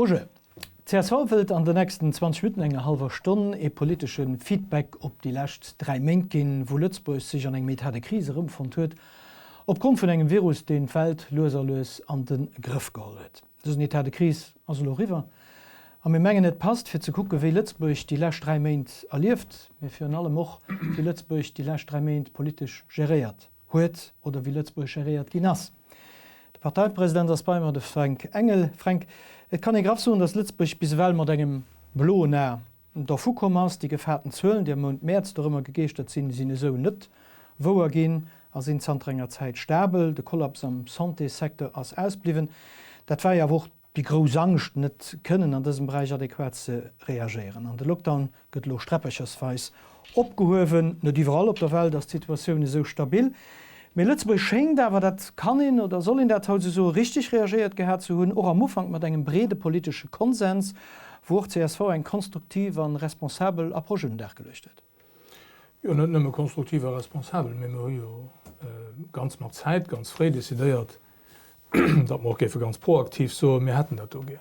Bonjour. Csv wëllt an de nächsten 20 Minutten, enger hallwer Stonn, ee politesche Feedback op déi lescht 3 Méint ginn, wou Lëtzebuerg sech an engem Etat de crise erëmfonnt huet, opgrond vun engem Virus, deen d'Welt lues a lues an de Grëff geholl huet. Dësen Etat de crise ass elo eriwwer a mir mengen, et passt, fir ze kucken, wéi Lëtzebuerg déi lescht 3 Méint erlieft, mee virun allem och, wéi Lëtzebuerg déi lescht 3 Méint politesch geréiert huet oder wéi Lëtzebuerg geréiert ginn ass. De Parteipresident ass bei mer, de Fränk Engel. Fränk, et kann ee graff soen, datt Lëtzebuerg bis ewell mat engem bloen A dervu komm ass. Déi gefaarten Zuelen, déi am Mount Mäerz dorëmmer gegeeschtert sinn, sinn esou net wouer ginn a sinn zanter enger Zäit stabel. De Kollaps am Santéssecteur ass ausbliwwen. Dat war jo awer och déi grouss Angscht, net kënnen an dësem Beräich adequat ze reagéieren. An de Lockdown gëtt elo sträpperchersweis opgehuewen. Net iwwerall op der Welt ass d'Situatioun esou stabil, mee Lëtzebuerg schéngt awer, dat kann een oder soll een dat haut esou soen, richteg reagéiert gehat ze hunn, och am Ufank mat engem breede politesche Konsens, wou och csv eng konstruktiv a responsabel Approche un den Dag geluecht huet. Jo, net nëmme konstruktiv a responsabel, mee mir hu jo ganz mat Zäit, ganz fréi decidéiert, datt mer och géife ganz proaktiv soen, mir hätten dat do gär.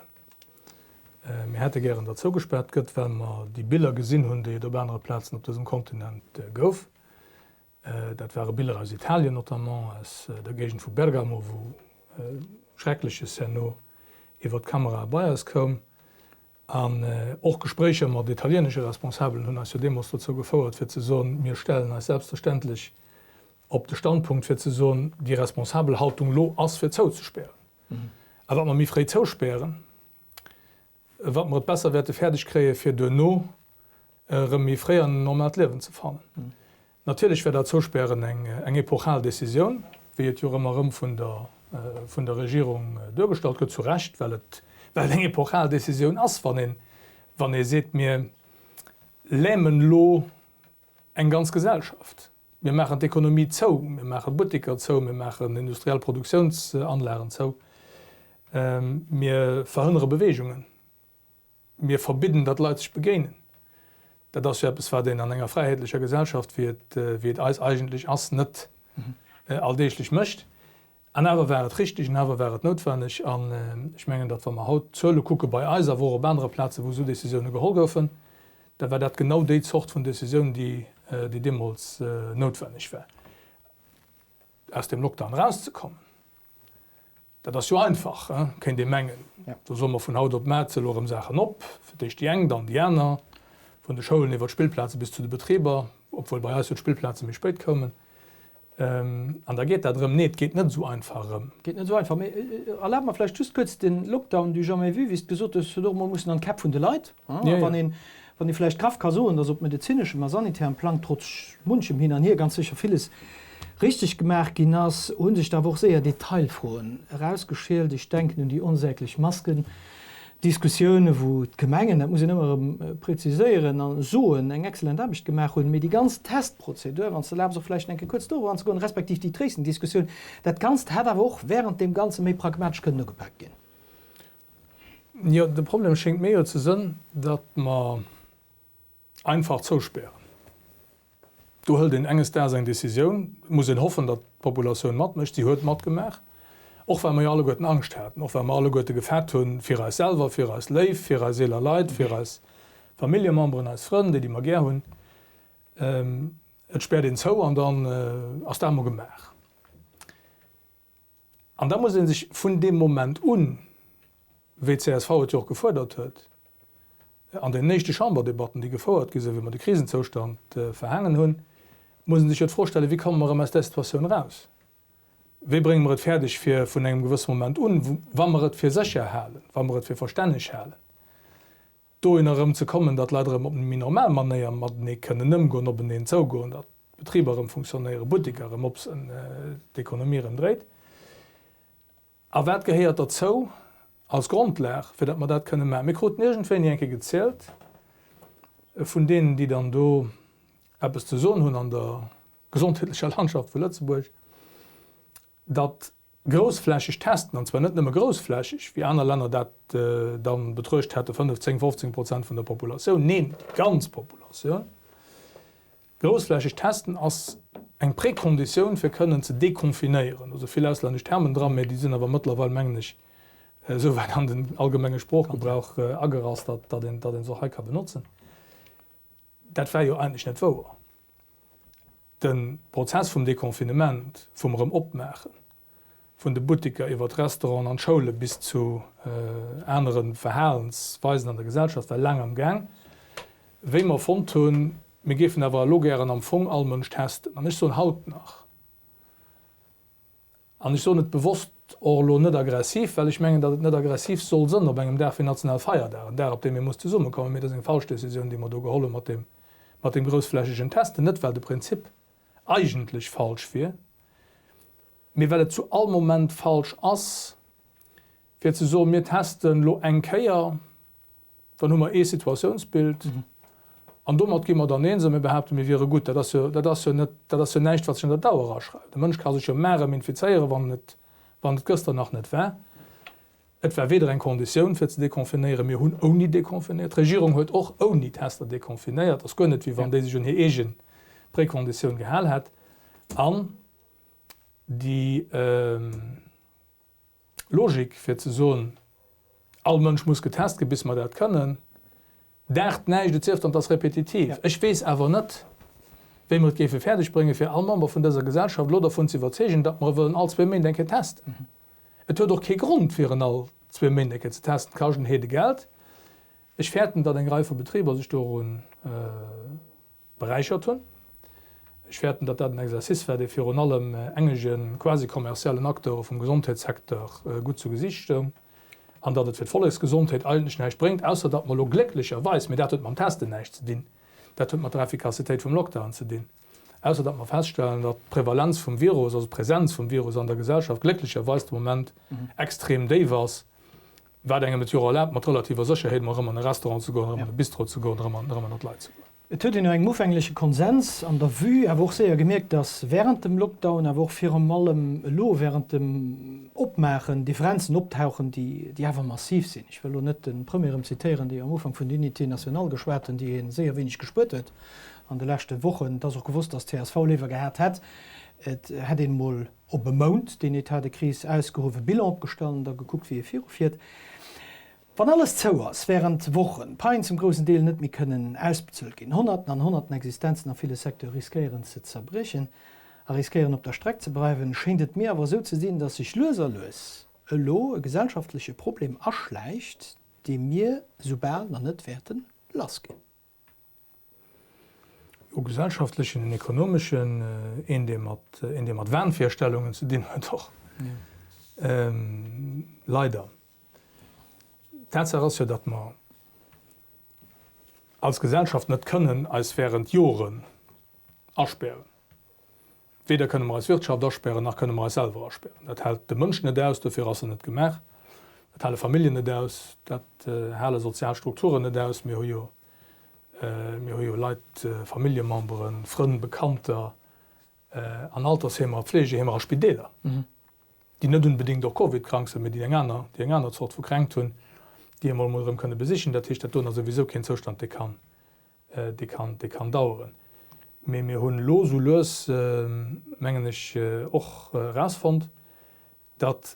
Mir hätte gären, datt zougespaart gëtt, well mer déi Biller gesinn hunn, déi et op anere Plazen op dësem Kontinent gouf. Dat ware Biller aus Italien notamment, aus der Géigend vu Bergamo, wou Schreckleches herno iwwert d'Kamerae bei eis koum. An och Gespréicher mat italienesche Responsabelen hunn eis jo deemools dozou gefouert, fir ze soen, mir stellen eis selbstverständlech op de Standpunkt, fir ze soen, déi responsabel Haltung elo ass, fir zouzespären. A wat mer méi fréi zouspären, wat mer et besser wäerte fäerdeg kréien, fir duerno erëm méi fréi an en normaalt Liewen ze fannen. Natierlech wär dat Zouspären eng epochal Decisioun, wéi et jo och ëmmer erëm vun der vun der Regierung duergestallt gëtt, zu Recht, well et well et eng epochal Decisioun ass, wann een wann ee seet, mir lämen elo eng ganz Gesellschaft, mir maachen d'Ekonomie zou, mir maache Butteker zou, mir maachen industriell Produktiounsanlagen zou, mir verhënnere Beweegungen. Mir verbidden, datt Leit sech begéinen. Dat ass jo eppes, wat een an enger fräiheetlecher Gesellschaft, wéi et, wéi et eis eigentlech ass, net alldeeglech mécht. An awer war et richtig an awer war et noutwenneg. An ech mengen, datt, wa mer haut d'Zuele kucke bei eis, awer och op anere Plazen, wou esou Décisioune geholl goufen, da war dat genau déi Zort vun Décisioun, déi, déi deemools noutwenneg war, aus deem Lockdown erauszekommen. Dat ass jo einfach, kéint ee mengen. Do soe mer vun haut op mar elo erëm Saachen op, fir d'éischt déi eng, dann déi aner, vun de Schoulen iwwer d'Spillplaze bis zu de Betriber, obwuel bei eis jo d'Spillplaze méi spéit koumen. An da geet dat erëm. Nee, et geet net esou einfach erëm. Geet net esou einfach. Mee erlaabt mer vläicht just kuerz, den Lockdown du jamais vu, wéi s de gesot hues, huet och emol mussen an d'Käpp vun de Leit. A wann een, wann ee vläicht graff ka soen, datt op medezineschem a sanitärem Plang trotz munchem Hin an Hier ganz sécher villes richteg gemaach ginn ass, hu sech da awer och séier Detailfroen erausgeschielt. Ech denken un déi onsäglech Maskendiskussioun, wou d'Gemengen, dat muss een ëmmer erëm preziséieren a soen, eng excellent Aarbecht gemaach hunn. Mee déi ganz Testprozedur, wann s de erlaabs och vläicht eng Kéier kuerz doriwwer anzegoen, respektiv déi Tracing-Diskussioun, dat Ganzt hätt awer och während deem Ganze méi pragmatesch kënnen ugepaakt ginn. Jo, de Problem schéngt mir jo ze sënn, datt mer einfach zouspären. Do hëlt een enges Daags eng Décisioun, et muss een hoffen, datt d'Populatioun matmécht. Si huet matgemaach, och well mer jo alleguerten Angscht haten, och well mer alleguerte gefaart hunn fir eis selwer, fir eis Léif, fir eis eeler Leit, fir eis Familljememberen, eis Frënn, déi, déi mer gär hunn. Et späert een zou an dann ass dat emol gemaach. An da muss ee sech vun deem Moment un, wéi d'CSV et jo och gefuerdert huet an deenen éischte Chamberdebatten, déi gefouert gi sinn, wéi mer de Krisenzoustand verhaangen hunn, muss ee sech jo d'Fro stellen, Wéi komme mer erëm aus där Situatioun eraus? Wéi brénge mer et fäerdeg, fir vun engem gewësse Moment un, wa mer et fir sécher halen, wa mer et fir verstänneg halen, dohinner erëm ze kommen, datt d'Leit erëm op méi normal Manéier matenee kënnen ëmgoen, openeen zougoen, datt d'Betriber erëm funktionéieren, Butteker erëm op sinn, d'Ekonomie erëm dréit. A wat gehéiert derzou als Grondlag, fir datt mer dat kënne maachen? Mir kruten iergendwéini eng Kéier gezielt vun deenen, déi dann do eppes ze soen hunn an der gesondheetlecher Landschaft vu Lëtzebuerg, datt groussflächeg testen, an zwar net nëmme groussflächeg, wéi aner Länner dat da betruecht hätte, 5, 10, 15 Prozent vun der Populatioun, neen, déi ganz Populatioun groussflächeg testen ass eng Prekonditioun fir kënnen ze deconfinéieren. Do si vill auslännesch Termen dran, mä déi sinn awer mëttlerweil, mengen ech, Esou wäit an den allgemenge Sproochgebrauch agerass, datt een datt een se och hei ka benotzen. Dat war jo eigentlech net wouer. De Prozess vum Deconfinement, vum erëm Opmaache vun de Buttiker iwwer d'Restauranten an d'Schoule bis zu anere Verhalensweisen an der Gesellschaft war laang am Gaang. Wéi mer fonnt hunn, mir géifen awer elo gären am Fong all Mënsch testen, an ech soen haut nach, An ech soen et bewosst och elo net aggressiv, well ech mengen, datt et net aggressiv soll sënn op engem Dag wéi Nationalfeierdag, en Dag, op deem ee muss zesummekommen. Mee et ass eng falsch Décisioun, déi mer do geholl hu mat deem, mat deem groussflächegen Testen. Net well de Prinzip eigentlech falsch wier, mee well et zu all Moment falsch ass, fir ze soen, mir testen elo eng Kéier, Dann hu mer ee Situatiounsbild an domat gi mer dann eens a mir behaapten, mir wiere gutt. Dat ass jo, dat ass jo net, dat ass jo näischt, wat sech an der Dauer aschreift. E Mënsch ka sech jo mar erëm infizéieren, wann et, wann et gëschter nach net war. Et war weder eng Konditioun, fir ze deconfinéieren, mir hunn ouni deconfinéiert, d'Regierung huet och ouni Tester deconfinéiert. Ass guer net, wéi wann déi sech un hir eege Prekonditioun gehal hätt. An déi. Logik, fir ze soen, all Mënsch muss getest ginn, bis mer dat kënnen, daacht näischt, et sief dann, et ass repetitiv. Ech weess awer net, wéi mer et géife fäerdeg bréngen, fir all Member vun dëser Gesellschaft elo dervun ze iwwerzeegen, datt mer e wëllen all zwee Méint eng Kéier testen. Et huet och kee Grond, fir en all zwee Méint eng Kéier ze testen. Et kascht en Heedegeld. Ech fäerten, datt eng Rei vu Betriber sech dorun Beräichert hunn. Ech fäerten, datt dat en Exercice war, dee virun allem engege quasi-kommerziellen Acteure vum Gesondheetssecteur gutt zu Gesicht stoung an datt et fir d'Volleksgesondheet eigentlech näischt bréngt, ausser datt mer elo glécklecherweis, mee dat huet mam Testen näischt ze dinn, dat huet mat der Effikassitéit vum Lockdown ze dinn, ausser datt mer feststellen, datt d'Prevalenz vum Virus, also d'Presenz vum Virus an der Gesellschaft glécklecherweis de Moment extrem déif ass, wat engem et jo och erlaabt, mat relativer Sécherheet emol erëm an e Restaurant ze goen, erëm an e Bistro ze goen, erëm ënner d'Leit ze goen. Et huet een no engem ufängleche Konsens an der Vue awer och séier gemierkt, datt wärend dem Lockdown, awer och virum allem elo wärend dem Opmaachen, Differenzen optauchen, déi awer massiv sinn. Ech wëll elo net de Premier erëm zitéieren, dee jo am Ufank vun Unité nationale geschwat hunn, déi ee séier wéineg gespuert huet an de leschte Wochen. Et ass och gewosst, datt csv léiwer gehat hätt, et hätt een emol op e Mount deen Etat de crise ausgeruff, e Bilan opgestallt an da gekuckt, wéi ee virufiert. Wann alles zou ass wärend Wochen, d'Paien zum groussen Deel net méi kënnen ausbezuelt ginn, Honnerten an Honnerten Existenzen a ville Secteure riskéieren ze zerbriechen a riskéieren op der Streck ze bleiwen, schéint et mir awer esou ze sinn, datt sech lues a lues elo e gesellschaftleche Problem aschläicht, dee mir soubal nach net wäerte lassginn. Jo, gesellschaftlechen, en ekonomeschen, een dee mat, een dee mat Wahnvirstellungen ze dinn huet och. Leider. Tatsaach ass jo, datt mer als Gesellschaft net kënnen eis während Joren aspären. Weder kënne mer eis Wirtschaft aspären, nach kënne mer eis selwer aspären. Dat hält de Mënsch net aus, dofir ass en net gemaach. Dat hale Familljen net aus, dat hale sozial Strukturen net aus. Mir hu jo, mir hu jo Leit, Familljememberen, Frënn, Bekannter an Altersheemer, a Pflegeheemer a Spideeler, déi net unbedéngt och Covid-krank sinn, mee déi eng aner, déi eng aner Zort vu Kränkt hunn, déi emol emol erëm kënne besichen. Dat heescht, dat doen ass souwisou keen Zoustand, dee kann dee kann, dee kann daueren. Mee mir hunn elo esou lues, mengen ech, och erausfonnt, datt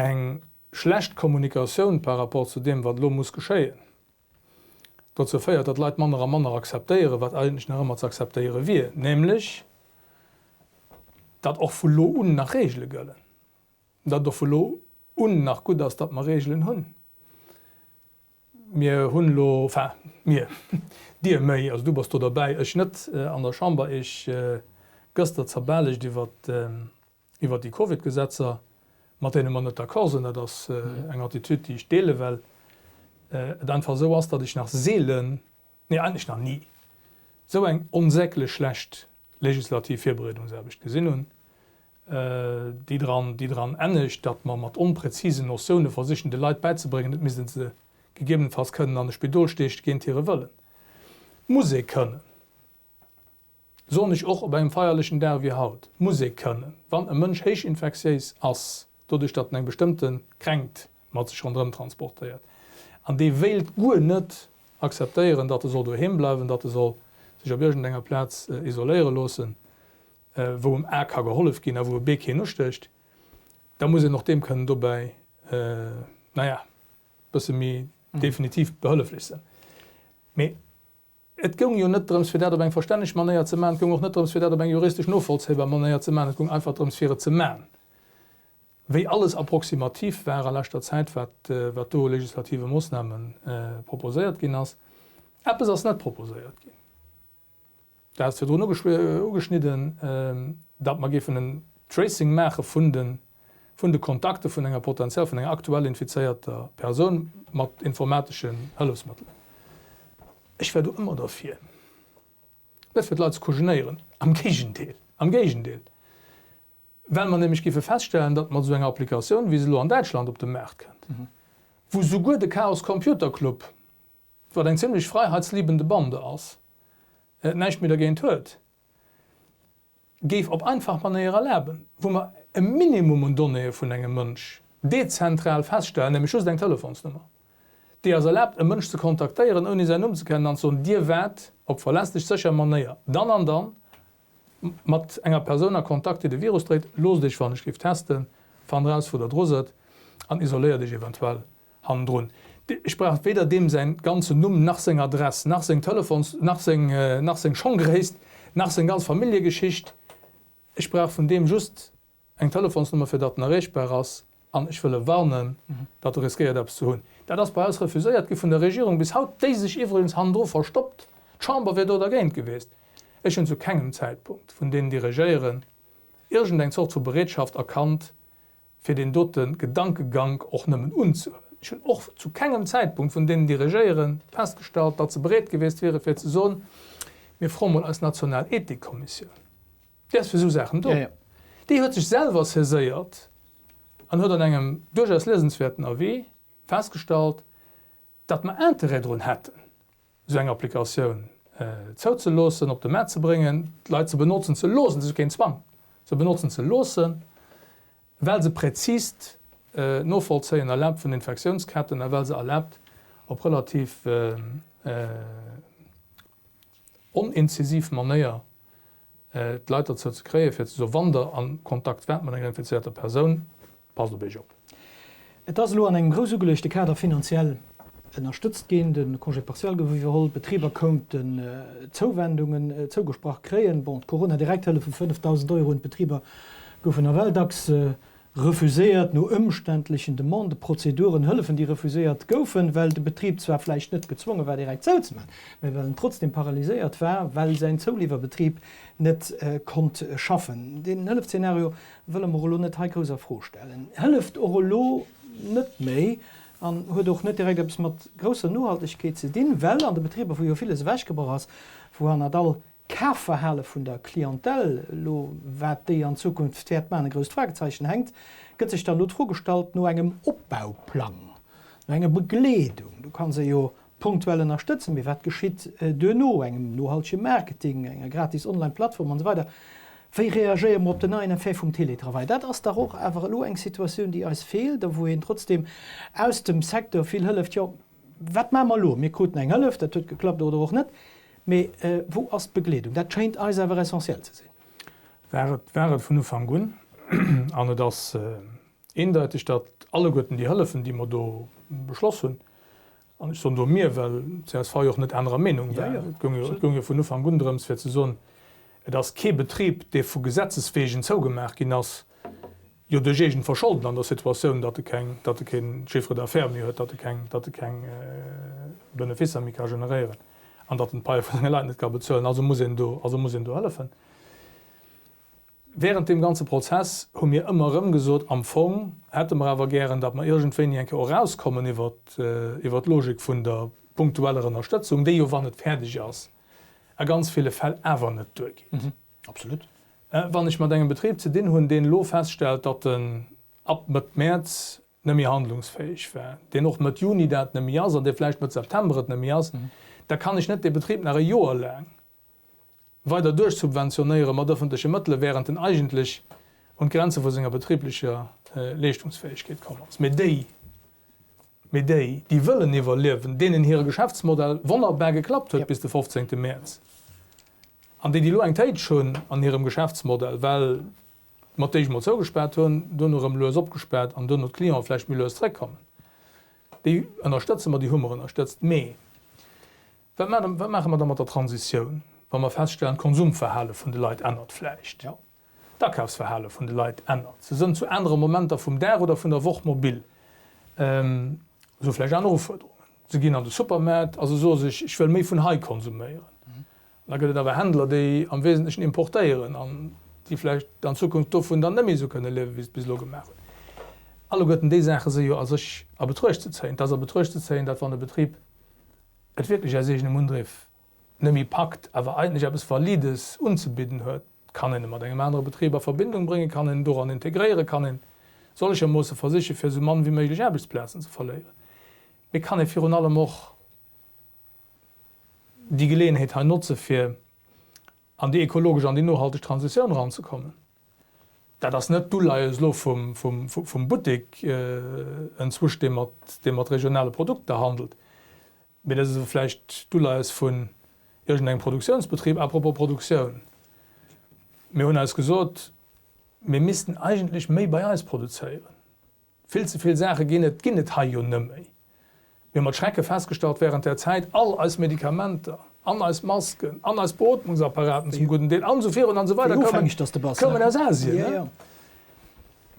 eng schlecht Kommunikatioun par rapport zu deem, wat elo muss geschéien, dozou féiert, datt d'Leit manner a manner akzeptéieren, wat eigentlech nach ëmmer ze akzeptéiere wier, nämlech datt och vu lo un nach Regele gëllen, datt och vu lo un nach gutt ass, datt mer Regelen hunn. Mir hunn elo, enfin mir, Dir méi, also du bass do derbäi, ech net, an der Chamber Iech gëster zerbaalegt iwwert iwwert déi Covid-Gesetzer, mat deene mer net d'accord sinn. Dat ass eng Attitude, déi ech deelen, well et einfach esou ass, datt ech nach seelen, nee eigentlech nach ni, esou eng onsäglech schlecht legislativ Virbereedungsaarbecht gesinn hunn, déi dran, déi dran ennegt, datt mer mat onpräzisen Notioune versichen de Leit bäizebréngen, et misst ee se gegebenenfalls kënnen an e Spidol steeche géint hire Wëllen. Muss ee kënnen, soen ech och op engem feierlechen Dag wéi haut, muss ee kënnen, wann e Mënsch héichinfektiéis ass, doduerch datt en eng bestëmmte Kränkt mat sech ronderëm transportéiert, an dee wéilt guer net akzeptéieren, datt e soll doheem bleiwen, datt e soll sech op iergendenger Plaz isoléiere loossen, wou em A ka gehollef ginn a wou e B keen ustécht, da muss een och deem kënnen dobäi. naja, bësse méi definitiv behëlleflech sinn. Mee et goung jo net drëms, fir dat op eng verstänneg Manéier ze maachen, et goung och net drëms, fir dat op eng juristesch novollzéibar Manéier ze maachen, et goung einfach drëms, fir et ze maachen. Wéi alles approximativ war a leschter Zäit, wat wat do u legislative Moossname proposéiert ginn ass. Eppes ass net proposéiert ginn, dat ass virdrun ugeschnidden, datt mer géifen en Tracing maache vun de vun de Kontakte vun enger potentiell, vun enger aktuell infizéierter Persoun mat informateschen Hëllefsmëttelen. Ech war do ëmmer derfir, net fir d'Leit ze kujenéieren, am Géigendeel, am Géigendeel, Well mer nämlech géife feststellen, datt mat esou enger Applikatioun, wéi se elo an Däitschland op de Maart kënnt, wou souguer de Chaos Computer Club, wat eng zimlech freiheitsliebende Bande ass, näischt méi dergéint huet, géif op einfach Manéier erlaben, wou mer e Minimum un Donnéeë vun engem Mënsch dezentral feststellen, nämlech just eng Telefonsnummer, déi eis erlaabt, e Mënsch ze kontaktéieren, ouni säin Numm ze kennen, an ze soen, Dir waart op verlässlech sécher Manéier dann an dann Mat enger Persoun a Kontakt, déi de Virus dréit, loosst Iech wann ech géif testen, fannt raus wou der dru sëtt an isoléiert Iech eventuell hannendrun. Ech brauch weder deem säin ganzen Numm, nach seng Adress, nach seng Telefons, nach seng, nach seng Schonggréisst, nach seng ganz Familljegeschicht. Ech brauch vun deem just Eng Telefonsnummer fir datt en erreechbar ass an ech wëll e warnen, datt e riskéiert eppes ze hunn. Dat ass bei eis refuséiert gi vun der Regierung bis haut, déi sech iwwregens hannendru verstoppt, d'Chamber wier do dergéint gewiescht. Ech hunn zu kengem Zäitpunkt vun deenen déi regéieren iergend eng Zort vu Bereetschaft erkannt, fir deen dote Gedankegank och nëmmen unzehuelen. Ech hunn och zu kengem Zäitpunkt vun deenen déi regéieren festgestallt, datt se bereet gewiescht wiere fir ze soen, mir froe mol eis national Ethikkommissioun. Déi ass fir esou Saachen do. Déi huet sech selwer saiséiert an huet an engem duerchaus liesenswäerten Avis festgestallt, datt mer Interêt drun hätten, esou eng Applikatioun zouzeloossen, op de Maart ze bréngen, d'Leit se benotzen ze loossen, dat ass jo keen Zwang, se benotzen ze loossen, well se präzist Novollzéien erlaabt vun Infektiounsketten a well se erlaabt, op relativ oninzisiv Manéier d'Leit dozou ze kréien, fir ze soen, Wann Der a Kontakt waart mat enger infizéierter Persoun, passt op Iech op. Et ass elo an engem grouss ugeluechte Kader finanziell ënnerstëtzt ginn. De Congé partiel gouf iwwerholl, d'Betriber kounten Zouwendungen zougesprach kréien. Bon, d'Corona-Direkthëllef vu 5.000 Euro un d'Betriber goufen nawell dacks Refuséiert no ëmständlechen Demanden, Prozeduren, Hëllefen, déi refuséiert goufen, well de Betrib zwar vläicht net gezwonge war direkt zouzemaachen, mä well en trotzdem paralyséiert war, well säin Zouliwwerbetrib net konnt schaffen. Deen Hëllefzeenario wëlle mer elo net hei grouss a Fro stellen. Hëlleft och elo net méi an huet och net direkt eppes mat grousser Nohaltegkeet ze dinn, well an de Betriber, wou jo villes ewechgebrach ass, wou hannert all Kafverhale vun der Clientèle, elo wat déi an Zukunft wäert maachen, e grousst Fragezeichen hänkt, gëtt sech dann elo d'Fro gestallt no engem Opbauplang, no enger Begleedung. Do kann se jo punktuell ënnerstëtzen, mee wat geschitt duerno, engem nohaltege Marketing, enger gratis Online-Plattform an esou weider. Wéi reagéiere mer op den neien Effet vum Télétravail? Dat ass dach och awer elo eng Situatioun, déi eis feelt a wou een trotzdem aus dem Secteur vill hëlleft. Jo, Wat maache mer elo? Mir kruten eng Hëllef, dat huet geklappt oder och net. Mee wou ass d'Begleedung? Dat schéint eis awer essentiell ze sinn. War et, war et vun Ufank un. An et ass eendeiteg, datt alleguerten déi Hëllefen, déi mer do beschloss hunn, an ech soen do mir, well d'CSV jo och net anerer Meenung war, et goung jo, et goung jo vun Ufank un drëms fir ze soen, et ass kee Betrib, dee vu Gesetzes wegen zougemaach ginn ass, jo duerch eegent Verscholden an der Situatioun, datt e keng, datt e keen Chiffre d'affaires méi huet, datt e keng, datt e keng Benefisser méi ka generéieren an datt en d'Paie vu senge Leit net ka bezuelen. Also muss een do, also muss een do hëllefen. Während deem ganze Prozess hu mir ëmmer erëm gesot, am Fong hätte mer awer gären, datt mer iergendwéini eng Kéier och erauskommen iwwert, iwwert d'Logik vun der punktueller Ënnerstëtzung, déi jo, wann et fäerdeg ass, a ganz ville Fäll awer net duergeet. Absolut. Wann ech mat engem Betrib ze dinn hunn, deen elo feststellt, datt en ab Mëtt Mäerz net méi handlungsfäeg war, deen och Mëtt Juni dat net méi ass an dee vläicht Mëtt September et net méi ass, da kann ech net dee Betrib nach e Joer laang weider duerchsubventionéiere mat ëffentleche Mëttele während en eigentlech un d'Grenze vu senger betriblecher Leeschtungsfäegkeet komm ass. Mee déi, mee déi, déi wëllen iwwerliewen, deenen hire Geschäftsmodell wonnerbar geklappt huet bis de 15. Mäerz, An déi, déi elo eng Téitsch hunn an hirem Geschäftsmodell, well. Mat déi ech mol zougespaart hunn, duerno erëm lues opgespaart an duerno d'Clienten vläicht méi lues zréckkommen. Déi ënnerstëtze mer, déi hu mer ënnerstëtzt. Mee wat wat maache mer da mat der Transitioun, wa mer feststellen, d'Konsumverhale vun de Leit ännert vläicht, d'Akafsverhale vun de Leit ännert, se sënn zu anere Momenter vum Dag oder vun der Woch mobil, se hu vläicht aner Ufuerderungen, se ginn an de Supermaart a se soe sech, ech wëll méi vun hei konsuméieren. Da gëtt et awer Händler, déi am Wesentlechen importéieren an déi vläicht an Zukunft dovun dann net méi esou kënne liewen, wéi se et bis elo gemaach hunn. Alleguerten déi Saache si jo a sech a Betruecht ze zéien. Et ass a Betruecht ze zéien, datt wann e Betrib et wierklech aus eegenem Undriff net méi packt, awer eigentlech eppes Valides unzebidden huet, kann een e mat engem anere Betrib a Verbindung bréngen, kann een en doran integréieren, kann een sollechermoosse versiche fir esou mann wéi méiglech Aarbechtsplazen ze verléieren, mee kann ee virun allem och déi Geleeënheet hei notze fir an déi ekologesch an déi nohalteg Transitioun eranzekommen. Dat ass net d'Uleies elo vum Buttek enzwusch, dee mat, dee mat regionale Produkter handelt, mee dat ass vläicht d'Uleies vun iergendengem Produktiounsbetrib. À propos Produktioun, mir hunn eis gesot, mir missten eigentlech méi bei eis produzéieren. Vill ze vill Saache ginn et ginn et hei jo nëmméi. Mir hu mat Schrecke festgestallt während där Zäit, all eis Medikamenter an eis Masken an eis Beotmungsapparaten zum gudden Deel an esou virun an esou weider koumen koumen aus Asien.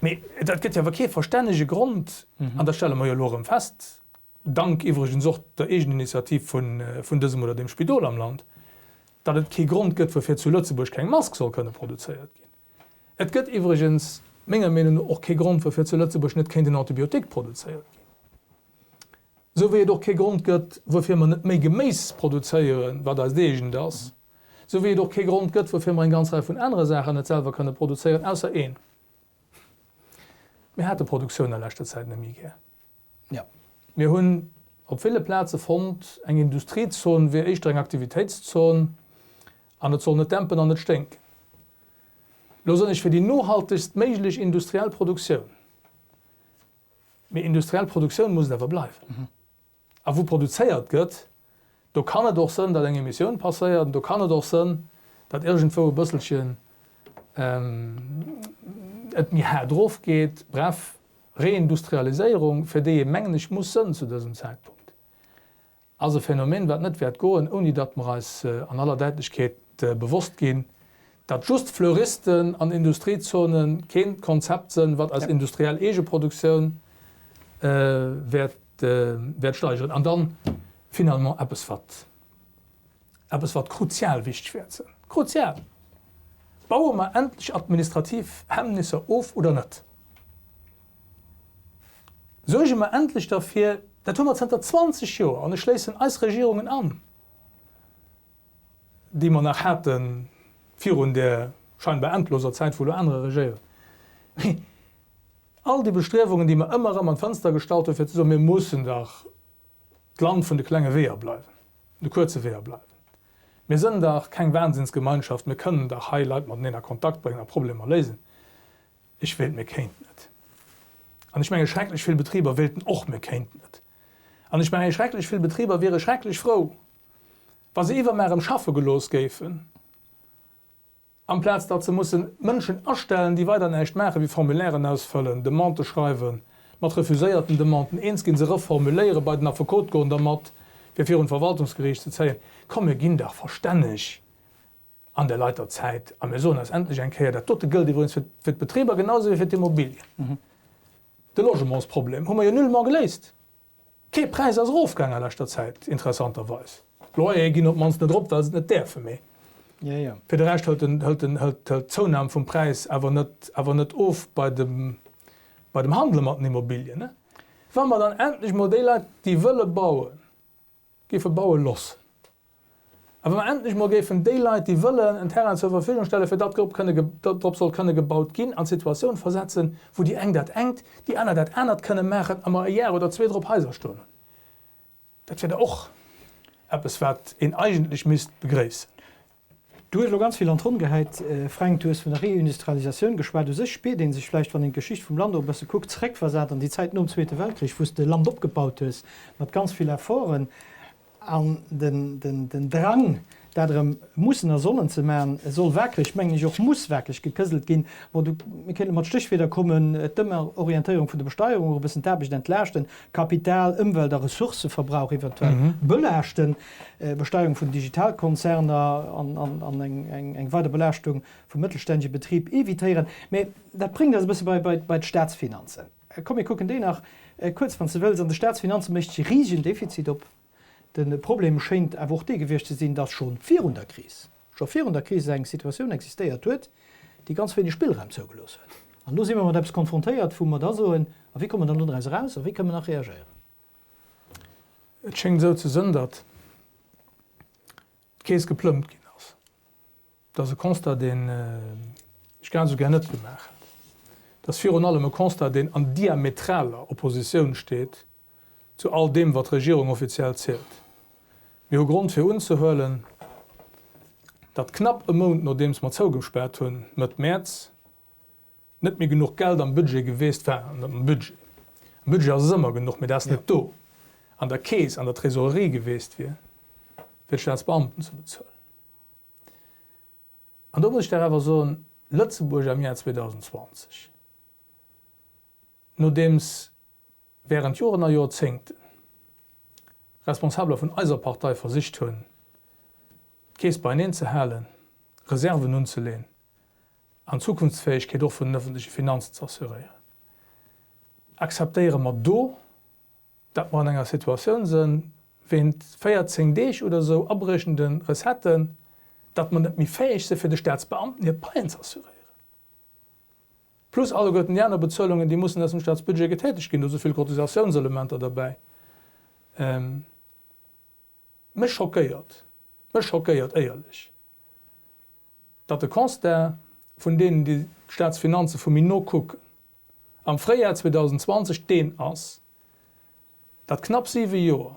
Mee dat gëtt jo awer kee verstännege Grond, an dat stelle mer jo elo erëm fest, dank iwwregens och der Eegeninitiativ vun vun dësem oder deem Spidol am Land, datt et kee Grond gëtt, woufir zu Lëtzebuerg keng Mask soll kënne produzéiert ginn. Et gëtt iwwregens menger Meenung no och kee Grond, woufir zu Lëtzebuerg net kéint en Antibiotique produzéiert ginn. Esou wéi et och kee Grond gëtt, woufir mer net méi Geméis produzéieren, wat eist eegent ass. Esou wéi et och kee Grond gëtt, woufir mer eng ganz Rei vun anere Saachen net selwer kënne produzéieren, ausser een, Mir hate Produktioun a leschter Zäit net méi gär. Jo. Mir hunn op ville Plaze fonnt, eng Industriezon wier éischter eng Aktivitéitszon an et soll net dämpen an net sténken. Lo sinn ech fir déi nohaltegst méiglech industriell Produktioun. Mee industriell Produktioun muss et awer bleiwen. A wou produzéiert gëtt, do kann et och sënn, datt eng Emissioun passéiert, an do kann et och sënn, datt iergendwou e bësselchen et méi haart erofgeet. Bref, Reindustrialiséierung, fir déi ee mengen ech muss sënn zu dësem Zäitpunkt, ass e Phänomen, wat net wäert goen, ouni datt mer eis an aller Däitlechkeet bewosst ginn, datt just Fleuristen an Industriezone keen Konzept sënn, wat eis industriell Eegeproduktioun wäert wäert steigeren. An dann finalement eppes, wat, eppes, wat kruzial wichteg wäert sinn, kruzial, Baue mer endlech administrativ Hemmnisser of oder net? Suerge mer endlech derfir, dat hu mer zënter 20 Joer, an ech schléissen eis Regierungen an, déi mer nach hate virun där scheinbar endloser Zäit, wou elo anerer regéieren, mee All déi Bestriewungen, déi mer ëmmer erëm an d'Fënster gestallt hunn, fir ze soen, mir mussen dach d'Land vun de klenge Weeër bleiwen, de kuerze Weeër bleiwen. Mir sënn dach keng Wahnsinnsgemeinschaft, mir kënnen dach hei Leit mateneen a Kontakt bréngen a Problemer léisen. Ech wéilt, mir kéinten et. An ech menge schrecklech vill Betriber wéilten och, mir kéinten et. An ech menge schrecklech vill Betriber wiere schrecklech frou, wa se iwwermar erëm schaffe gelooss géifen, Amplaz datt se mussen Mënschen astellen, déi weider näischt maachen, wéi Formulairen ausfëllen, Demandë schreiwen, mat refuséierten Demanden eens ginn, se reformuléieren, bei den Affekot goen dermat, fir virun d'Verwaltungsgeriicht ze zéien. Komm, mir ginn dach verstänneg an der Leit der Zäit a mir soen eis endlech eng Kéier, dat dote gëllt iwwregens fir d'Betriber genau esou wéi fir d'Immobilien, de Logementsproblem hu mer jo nullement geléist. Kee Präis ass erofgaang a leschter Zäit, interessanterweis. D'Loyere ginn op d'mannst net erop, well se et net däerfe, mee fir de Rescht hëlt den, hëlt den, hëlt, hëlt d'Zounam vum Präis awer net, awer net of bei dem, bei dem Handele mat den Immobilien. Wa mer dann endlech mol déi Leit, déi wëlle bauen, géife baue loossen. A wa mer endlech mol géifen déi Leit, déi wëllen en Terrain zur Verfügung stellen, fir datt drop kënne, datt drop soll kënne gebaut ginn, an d'Situatioun versetzen, wou déi eng dat engt, déi aner dat anert kënne maachen a mer e Jar oder zwee drop Haiser stoen hunn, dat wier da och eppes, wat een eigentlech misst begréissen. Du hues elo ganz vill an d'Ronn gehäit, Fränk. Du hues vun der Reindustrialisatioun geschwat. U sech spiert ee sech vläicht, wann een d'Geschicht vum Land och e bësse kuckt, zeréckversat an déi Zäit nom Zweete Weltkrich, wou s de Land opgebaut hues mat ganz vill Efforten. An den Drang, Dat erëm mussen a sollen ze maachen, soll wakereg, mengen ech och, muss wakereg gekëselt ginn. Bon, do, mir kéinte mat Stéchwierder kommen, d'Ëmorientéierung vun der Besteierung, och e bëssen d'Aarbecht entlaaschten, Kapital-, Ëmwelt a Ressourcëverbrauch eventuell belaaschten, Besteierung vun Digitalkonzerner an eng weider Belaaschtung vum mëttelstännege Betrib evitéieren. Mä dat bréngt eis e bësse bei d'Staatsfinanzen. Komm, mir kucken déi nach kuerz, wann s de wëlls. An de Staatsfinanze mécht sech e risegen Defizit op. De Problem schéint awer och dee gewiescht ze sinn, dass scho virun der Kris, scho virun der Kris eng Situatioun existéiert huet, déi ganz wéineg Spillraum zougelooss huet. An elo si mer mat eppes konfrontéiert, wou mer da soen, A wéi komme mer dann do draus eraus a wéi kënne mer nach reagéieren? Et schéngt esou ze sënn, datt d'Keess geplëmmt ginn ass. Dat ass e Constat, deen ech grad esou gär net gemaach hätt. Dat ass virun allem e Constat, deen an diametraler Oppositioun steet zu all deem, wat d'Regierung offiziell zielt. Mir hu Grond fir unzehuelen, datt knapp e Mount nodeems mer zougespaart hunn, Mëtt Mäerz, net méi genuch Geld am Budget geweest war, net am Budget, am Budget ass es ëmmer genuch, mee dat ass net do, an der Keess, an der Trésorerie geweest wier, fir d'Staatsbeamten ze bezuelen. An do muss ech dach awer soen, Lëtzebuerg am Jar 2020, nodeems während Joren a Jorzéngten Responsabeler vun eiser Partei versicht hunn, d'Keess beieneen ze halen, Reserven unzeleen an d'Zukunftsfäegkeet och vun den öffentleche Finanzen ze assuréieren, akzeptéiere mer do, datt mer an enger Situatioun sënn, wéint 14 Deeg oder esou abriechende Recetten, datt mer net méi fäeg si fir de Staatsbeamten hir Paien ze assuréieren. Plus alleguerten déi aner Bezuelungen, déi mussen aus dem Staatsbudget getätegt ginn. Do si vill Cotisationselementer derbäi. Mech schockéiert, mech schockéiert éierlech, datt de Constat vun deenen, déi d'Staatsfinanze vu méi no kucken, am Fréijar 2020 deen ass, datt knapp siwe Joer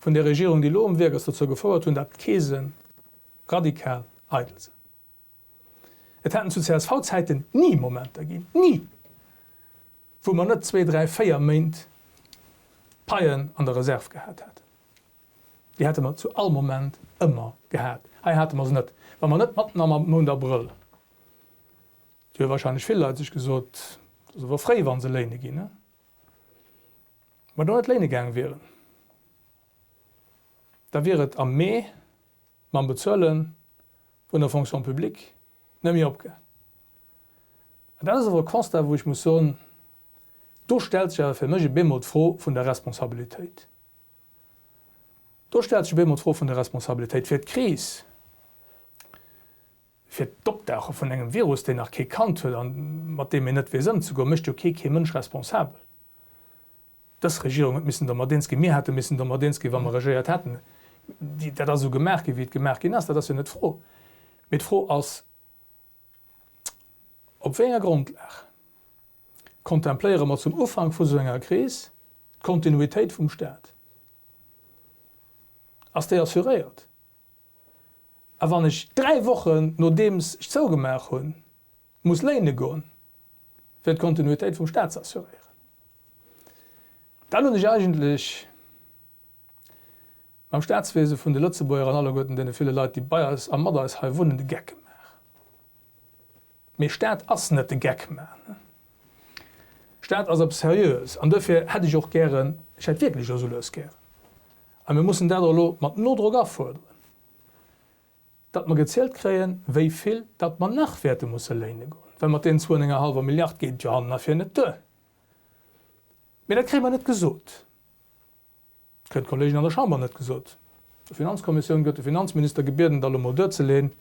vun där Regierung, déi elo um Wierk ass, dozou gefouert hunn, datt d'Keese radikal eidel sinn. Et hätten zu CSV-Zäiten ni Momenter ginn, ni, wou mer net zwee, dräi, véier Méint Paien an der Reserv gehat hätten. Déi hätte mer zu all Moment ëmmer gehat. Hei hate mer se net. Wa mer net matten am Mount Abrëll, do hu wahrscheinlech vill Leit sech gesot, et ass awer fréi, wa se léine ginn, wa mer do net léine gaang wieren, da wier et am Mee mam Bezuele vun der Fonction publique net méi opgaang. An dat ass awer e Constat, wou ech muss soen, do stellt sech awer fir mech e bemol d'Fro vun der Responsabilitéit. Do stellt sech op eemol d'Fro vun der Responsabilitéit fir d'Kris, fir d'Opdauche vun engem Virus, deen nach kee kannt huet a mat deem een net weess ëmzegoen, mécht jo kee kee Mënsch responsabel. Dës Regierung huet missen domat eens ginn, mir hätte missen domat eens ginn, wa mer regéiert hätten. Dat ass esou gemaach ginn, wéi et gemaach ginn ass, dat ass jo net d'Fro. Mee d'Fro ass, Op wéi enger Grondlag kontempléiere mer zum Ufank vu sou enger Kris d'Kontinuitéit vum Staat? Ass déi assuréiert? A wann ech 3 Wochen nodeems ech zougemaach hunn, muss léine goen, fir d'Kontinuitéit vum Staat ze assuréieren, dann hunn ech eigentlech mam Staatswiese vun de Lëtzebuerger an alleguerten deene ville Leit, déi bei eis a mat eis hei wunnen, de Geck gemaach. Mee Staat ass net de Geck maachen. Staat ass eppes Seriöes. An duerfir hätt ech och gären, ech hätt wierklech elo sou lues gären, a mir mussen dat och elo mat Nodrock afuerderen, datt mer gezielt kréien, wéi vill datt mer nach wäerte musse léine goen, well mat deenen zwou an enger hallwer Milliard geet et jo hannen a vir net duer. Mee dat kréie mer net gesot. Kréien d'Kollegen an der Chamber net gesot. Der Finanzkommissioun gëtt de Finanzminister gebieden, da lo mol duerzeleen,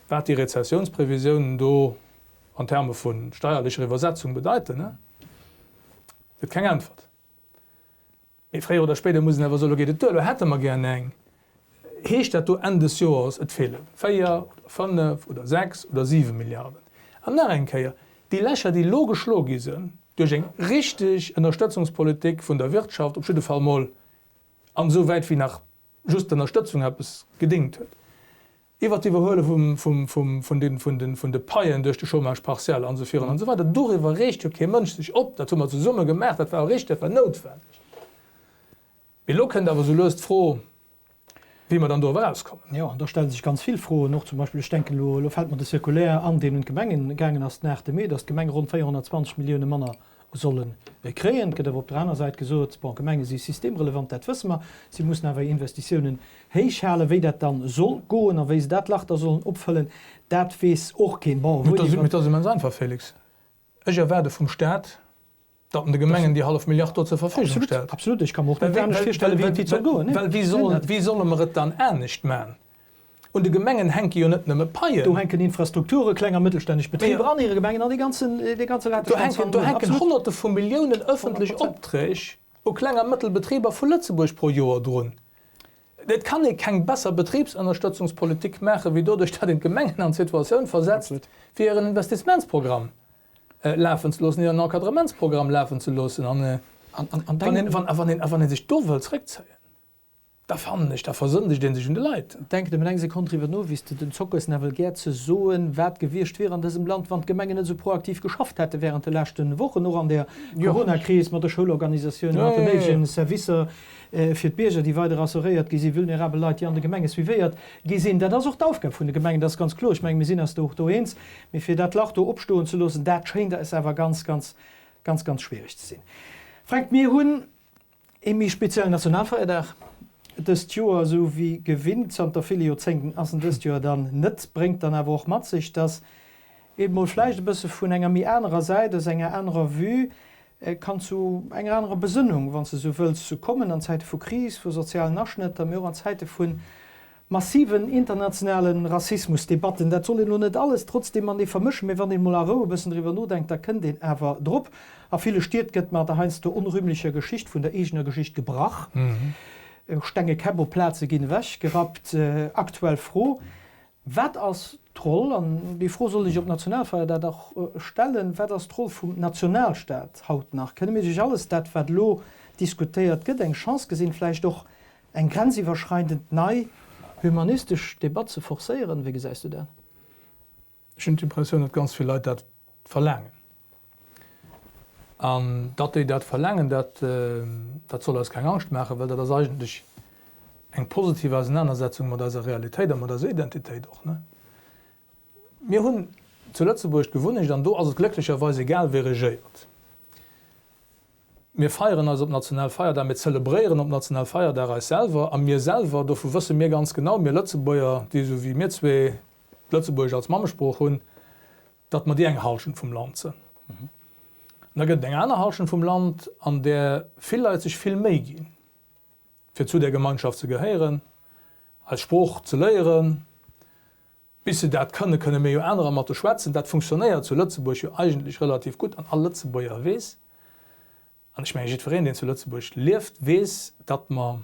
wat déi Rezessiounsprevisiounen do an Terme vu steierlecher Iwwersetzung bedeiten. Gëtt keng Äntwert. Mee fréier oder spéider muss een awer soen, lo geet et duer, lo hätte mer gären eng. Heescht dat do Enn des Joers, et feele 4 oder 5 oder 6 oder 7 Milliarden? An nach eng Kéier, déi Lächer, déi elo geschlo gi sinn duerch eng richteg Ënnerstëtzungspolitik vun der Wirtschaft, op jidde Fall mol an esou wäit wéi nach just d'Ënnerstëtzung eppes gedéngt huet, iwwert d'Iwwerhuele vun de Paien duerch de Chômage partiel an esou virun an esou weider, doriwwer reegt jo kee Mënsch sech op. Dat hu mer zesumme gemaach, dat war och richteg, dat war noutwendeg. Mee elo kënnt awer esou lues d'Fro. Wéi mer dann do erauskommen. Jo, an do stelle sech ganz vill Froen, och zum Beispill, ech denken elo, elo fält mer de Circulaire an, deen un d'Gemengen gaangen ass den 8 Mee, datt d'Gemenge ronn 420 Millioune manner solle kréien. Et gëtt awer op der aner Säit gesot, bon, d'Gemenge si systemrelevant, dat wësse mer, si mussen awer hir Investitiounen héich halen. Wéi dat dann soll goen a wéi se dat Lach da sollen opfëllen, dat weess och keen. Bon, wou déi. Mee et ass immens einfach, Félix. Ech erwaarde vum Stat, datt en de Gemengen déi hallef Milliard do zur Verfügung stellt. Absolut, ech ka mer och net anescht virstellen, wéi et soll goen. Well wéi solle mer et dann anescht man? Un de Gemengen hänke jo net nëmme Paien. Do hänken Infrastrukture, kleng a mëttelstänneg Betriber an hire Gemengen an dee ganzen, dee ganze Rattenschwanz hannendrun. Do hänken Honnerte vu Milliounen ëffentlech Opträg u kleng a mëttel Betriber vu Lëtzebuerg pro Joer drun. Et kann ee keng besser Betribsënnerstëtzungspolitik maachen, wéi doduerch, datt een d'Gemengen an d'Situatioun versetzt, fir hiren Investissementsprogramm lafen ze loossen, hiren Encadrementsprogramm lafen ze loossen. An wann ee sech do wëll zréckzéien, da fannen ech, da versëndegt ee sech un de Leit. Denk nëmmen eng Sekonn driwwer no, wéi s de den Zockes nawell gär ze soen, wat gewiescht wier an dësem Land, wann d'Gemengen net esou proaktiv geschafft hätte während de leschte Wochen, och an der Coronakris, mat de Schoulorganisatiounen, mat den néidegen Servicer fir d'Bierger, déi weider assuréiert gi sinn, vulnerabel Leit, déi an de Gemenge suivéiert gi sinn. Dat ass och d'Aufgab vun de Gemengen, dat ass ganz kloer. Ech mengen, mir sinn eis do och do eens. Mee fir dat Lach do opstoen ze loossen, dat schéint eis awer ganz, ganz, ganz, ganz schwierig ze sinn. Fränk, mir hunn ee méi speziellen Nationalfeierdag dëst Joer, esou wéi gewinnt zanter ville Joerzéngten ass en dëst Joer dann net, bréngt dann awer och mat sech, dass eeben mol vläicht e bësse vun enger méi anerer Säit, aus enger anerer Vue, kann zu enger anerer Besënnung, wann s de esou wëlls, kommen an Zäite vu Kris, vu sozialen Aschnëtter, mee och an Zäite vu massiven internationale Rassismusdebatten. Dat soll een elo net alles trotzdeem matenee vermëschen, mee wann een emol a Rou e bëssen driwwer nodenkt, da kënnt een awer drop. A ville Stied gëtt mat der heiansdo onrühmlecher Geschicht vun der eegener Geschicht gebrach. Stenge Käpp op Plaze ginn ewechgerappt. Aktuell Fro, Wat ass d'Roll, an déi Fro soll ech op Nationalfeierdag och stellen, wat ass d'Roll vum Nationalstaat haut nach? Kënne mir duerch alles dat, wat elo diskutéiert gëtt, eng Chance gesinn, vläicht och eng grenziwwerschreidend nei humanistesch Debatt ze forcéieren? Wéi gesäis du dat? Ech hunn d'Impressioun, datt ganz vill Leit dat verlaangen. An datt déi dat verlaangen, dat, dat soll eis keng Angscht maachen, well dat ass eigentlech eng positiv Ausenanersetzung mat eiser Realitéit a mat eiser Identitéit och. Mir hunn zu Lëtzebuerg d'Gewunnecht, an do ass et glécklecherweis egal, wie regéiert, mir feieren eis op Nationalfeierdag, mir zelebréieren op Nationalfeierdag eis selwer a mir selwer, dovu wësse mir ganz genau, mir Lëtzebuerger, déi esou wéi mir zwee d'Lëtzebuergesch als Mammesprooch hunn, datt mer déi eng Halschent vum Land sënn. An da gëtt et eng aner Halschent vum Land, an där vill Leit sech vill Méi ginn, fir zu där Gemeinschaft ze gehéieren, eis Sprooch ze léieren. Bis se dat kënnen, kënne mir jo anerer mat de schwätzen. Dat funktionéiert zu Lëtzebuerg jo eigentlech relativ gutt an all Lëtzebuerger weess, an ech menge jiddwereen, deen zu Lëtzebuerg lieft, weess, datt mer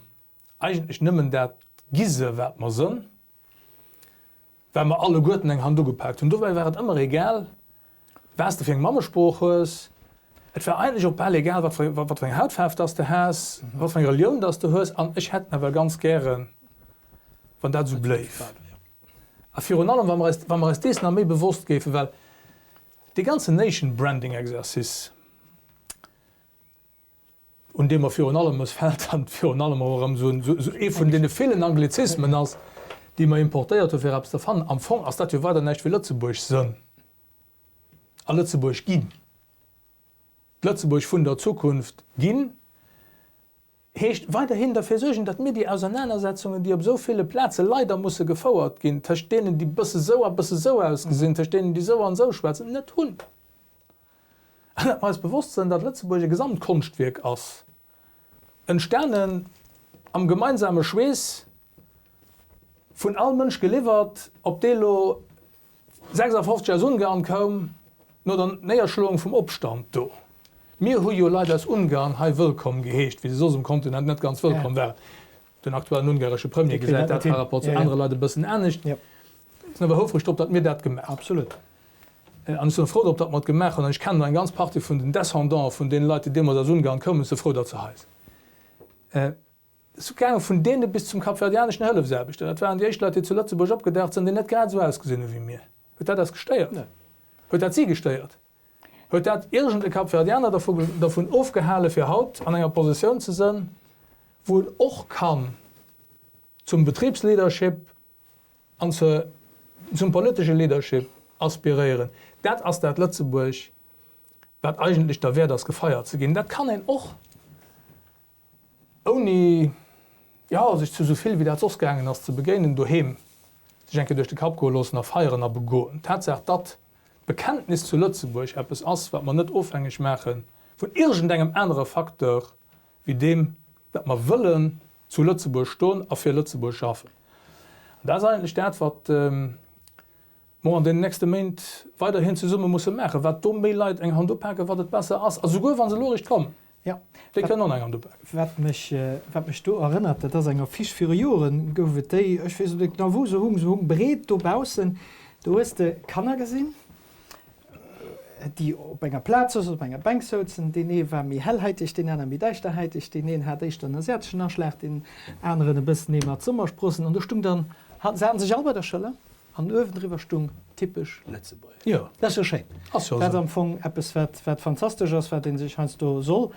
eigentlech nëmmen dat gi se, wat mer sënn. Well mer alleguerten eng Hand ugepaakt hunn. Dobäi war et ëmmer egal, wat s de fir eng Mammesprooch hues. Et war eigentlech och bal egal, wat fir eng Hautfaarf dass de has, wat fir eng Relioun dass de hues. An ech hätt nawell ganz gären, wann dat esou bléif. A virun allem, wa mer eis, wa mer eis dees nach méi bewosst géifen, well dee ganzen Nation Branding Exercice, un deem mer virun allem mëssfält an virun allem och erëm esou ee vun deene villen Anglizismen ass, déi mer importéiert hu fir eppes ze fannen. Am Fong ass dat jo weider näischt wéi Lëtzebuerg sënn a Lëtzebuerg ginn. D'Lëtzebuerg vun der Zukunft ginn heescht weiderhin derfir suergen, datt mir déi Ausernanersetzungen, déi op esou ville Plaze leider musse gefouert ginn, tëscht deenen, déi bësse sou a bësse sou ausgesinn, tëscht deenen, déi sou an esou schwätzen, net hunn. An datt mer eis bewosst sënn, datt Lëtzebuerg e Gesamtkonschtwierk ass, entstanen am gemeinsame Schweess, vun all Mënsch geliwwert, ob dee lo 56 aus Ungarn koum, no der Néierschloung vum Opstand do. Mir hu jo Leit aus Ungarn hei wëllkomm geheescht, wéi se soss um Kontinent net ganz wëllkomm waren. Den aktuellen ungaresche Premier gesäit dat par rapport zu anere Leit e bëssen anescht. Ech sinn awer houfreg drop, datt mir dat gemaach hunn. Absolut. An ech sinn och frou drop, datt mer et gemaach hunn. An ech kennen och eng ganz Partie vun den Descendants vun deene Leit, déi deemools aus Ungarn koumen. Ech si frou, datt se hei sinn. Et ass gaange vun deene bis zum kapverdianeschen Hëllefsaarbechter. Dat waren déi éischt Leit, déi zu Lëtzebuerg opgedaucht sinn, déi net grad esou ausgesinn hu wéi mir. Huet dat eis gestéiert? Huet dat si gestéiert? Huet dat iergend e Kapverdianer dervun ofgehale fir haut an enger Positioun ze sënn, wou en och kann. Zum Betribsleadership an zur, zum politesche Leadership aspiréieren. Dat ass dat Lëtzebuerg, wat eigentlech derwäert ass, gefeiert ze ginn. Dat kann een och ouni, jo, sech zu esou vill, wéi dat soss gaangen ass, ze begéinen, doheem sech eng Kéier duerch de Kapp goe loossen a feieren a begoen. D'Tatsaach, datt d'Bekenntnis zu Lëtzebuerg eppes ass, wat mer net ofhängeg maache vun iergendengem anere Facteur wéi deem, datt mer wëllen zu Lëtzebuerg stoen a fir Lëtzebuerg schaffen. An dat ass eigentlech dat, wat mer an deenen nächste Méint weiderhin zesumme musse maachen. Wat do méi Leit eng Hand upaken, wat et besser ass. A souguer wa se elo eréischt kommen, déi kënnen och eng Hand upaken. Wat mech, wat mech do erënnert, dat ass eng Affiche, viru Joren gouf et déi, ech weess net genau wou se hung, se hung breet dobaussen, do hues de Kanner gesinn, déi op enger Plaz souzen, op enger Bänk souzen. Deen ee war méi hellhäiteg, deen aner méi däischterhäiteg, deen een hat éischter en asiateschen Aschlag, deen aneren e bëssen ee mat Sommersprossen. An do stung dann, se haten sech all bei der Schëller an uewendriwwer stung typesch Lëtzebuerger. Jo. Dat ass jo schéin. Ass jo Dat ass am Fong eppes, wat, wat fantastesch ass, wat ee sech heiansdo soll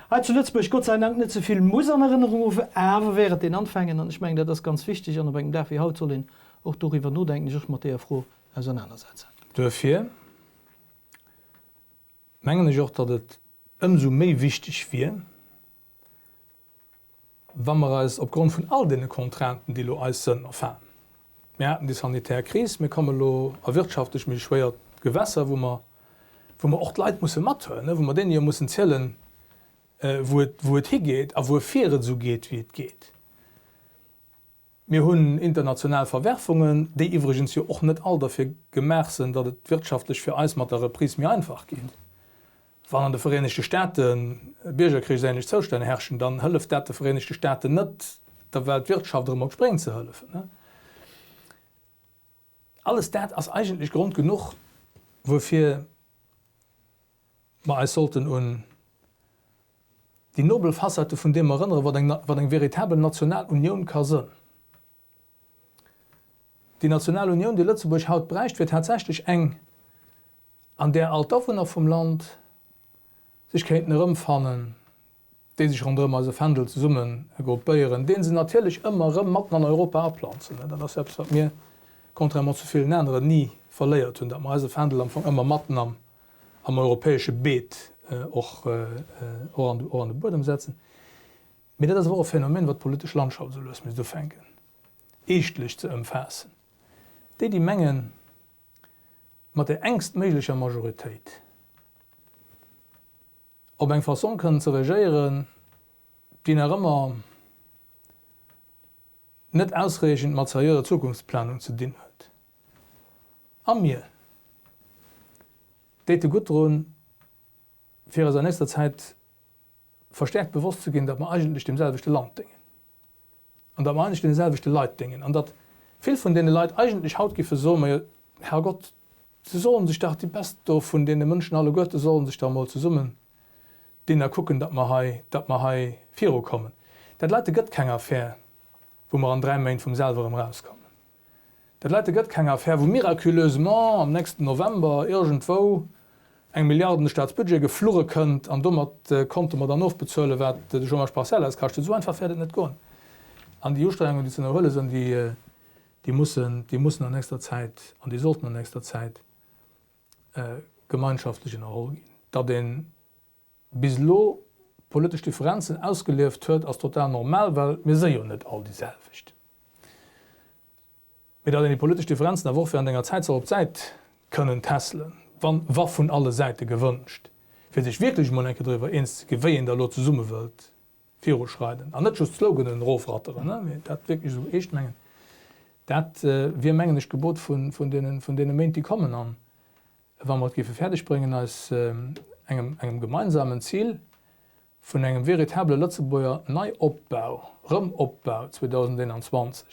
hei zu Lëtzebuerg Gott sei Dank net ze vill muss an Erënnerung ruffen, awer während den Anfängen, an ech mengen, dat ass ganz wichteg, an op engem Dag wéi haut soll een och doriwwer nodenken, sech och mat deeër Fro ausernanersetzen. Duerfir mengen ech och, datt et ëmsou méi wichteg wier, wa mer eis opgrond vun all deene Contrainten, déi elo eis sënn, enfin, mir haten déi sanitär Kris, mir komme elo a wirtschaftlech méi schwéier Gewässer, wou mer, wou mer och d'Leit musse mathuelen, wou mer deene jo mussen zielen, wou et, wou et higeet a wuerfir et esou geet, wéi et geet. Mir hunn international Verwerfungen, déi iwwregens jo och net all derfir gemaach sënn, datt et wirtschaftlech fir eis mat der Reprise méi einfach geet. Wann an de Vereenegte Staate biergerkrichsähnlech Zoustänn herrschen, dann hëlleft dat de Vereenegte Staaten net, der Weltwirtschaft erëm op d'Spréng ze hëllefen. Alles dat ass eigentlech Grond genuch, wuerfir mer eis sollten un déi nobel Facette vun deem erënneren, wat eng, wat eng veritabel national Unioun ka sënn. Déi national Unioun, déi Lëtzebuerg haut bräicht, wier tatsächlech eng, an där all d'Awunner vum Land sech kéinten erëmfannen, déi sech ronderëm eise Fändel zesumme gruppéieren, dee se natierlech ëmmer erëm matten an Europa aplanzen. Dat ass eppes, wat mir, contrairement zu villen aneren, ni verléiert hunn, datt mer eise Fändel am Fong ëmmer matten am am europäesche Beet och och an de Buedem setzen. Mee dat ass awer och e Phänomen, wat d'politesch Landschaft esou lues misst ufänken eeschtlech ze ëmfaassen. Déi, déi mengen, mat der engst méiglecher Majoritéit op eng Fassong kënnen ze regéieren, déi nach ëmmer net ausreechend mat seriöser Zukunftsplanung ze dinn huet. A mir déite gutt drun, fir eis an nächster Zäit verstärkt bewosst ze ginn, datt mer eigentlech deem selwechte Land déngen an datt mer eigentlech deene selwechte Leit déngen an datt vill vun deene Leit eigentlech haut giffe soen, Majo, Herrgott, se sollen sech dach, déi Best do vun deene Mënschen alleguerte sollen sech dach emol zesummen dinn a kucken, datt mer hei, datt mer hei virukommen. Dat leite gëtt keng Affär, wou mer an 3 Méint vum selwer erëm erauskommen. Dat leite gëtt keng Affär, wou miraculeusement am nächsten November iergendwou eng Milliard an de Staatsbudget geflurre kënnt an domat konnte mer dann ofbezuelen, wat de Chômage partiel eis kascht huet. Esou einfach wäert et net goen. An déi Ustrengungen, déi ze ënnerhuele sinn, déi mussen, déi mussen an nächster Zäit an déi sollten an nächster Zäit gemeinschaftlech ënnerholl ginn. Datt ee bis elo politesch Differenzen ausgelieft huet, ass total normal, well mir si jo net all déi selwecht. Mee datt een déi politesch Differenzen awer och während enger Zäit soll op d'Säit kënnen tässelen, wann, wa vun alle Säite gewënscht, fir sech wierklech emol eng Kéier doriwwer eens ze ginn, wéi een da elo zesumme wëllt viruschreiden an net just Sloganen erofratteren, mee dat wierklech esou eescht mengen, dat wier, mengen ech, d'Gebot vun deene Méint, déi kommen. An wa mer et géife fäerdeg bréngen, eis engem, engem gemeinsamen Zil vun engem véritable Lëtzebuerger Neiopbau, Rëmopbau 2021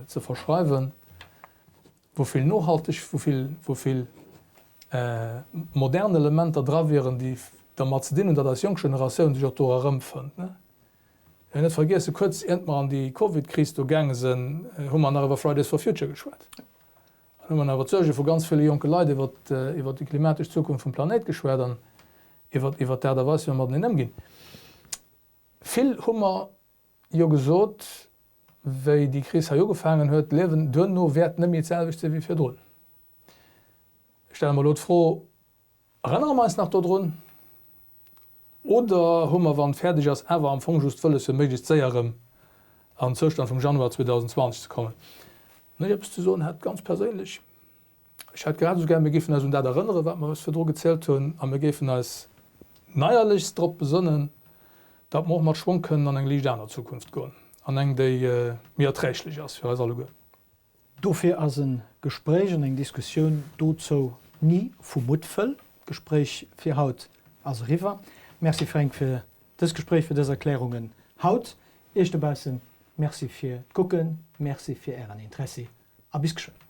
ze verschreiwen, wou vill nohalteg, wou vill, wou vill modern Elementer dra wieren, déi dermat ze dinn hunn, datt eis jonk Generatioun sech och dora erëmfënnt. Net vergiessen, kuerz iernt mer an déi Covid-Kris do gaange sinn, hu mer nach iwwer Fridays for Future geschwat. An hu mer nach iwwer d'Suerge vu ganz ville jonke Leit iwwer iwwer déi klimatesch Zukunft vum Planéit geschwat an iwwer iwwer d'Aart a Weis, wéi mer mateneen ëmginn. Vill hu mer jo gesot. wéi déi Kris hei ugefaangen huet, d'Liewen duerno wäert net méi d'selwecht si wéi virdrun. Ech stelle mer elo d'Fro, Erënnere mer eis nach dodrun oder hu mer, wann et fäerdeg ass, awer am Fong just wëlles, fir méiglechst séier erëm an den Zoustand vum Januar 2020 ze kommen? Wann ech eppes ze soen hätt, ganz perséinlech, Ech hätt grad esou gär, mir géifen eis un dat erënneren, wat mer eis virdru gezielt hunn, a mir géifen eis neierlechst drop besënnen, datt mer och mat Schwong kënnen an eng liicht aner Zukunft goen, an eng, déi méi erträglech ass fir eis alleguer. Dofir ass e Gespréich an eng Diskussioun dozou ni vu Muttwëll. D'Gespréich fir haut ass eriwwer. Merci Fränk fir dëst Gespréich, fir dës Erklärungen haut. Iech dobaussen Merci fir d'Kucken, Merci fir Ären Interessi a bis geschwënn.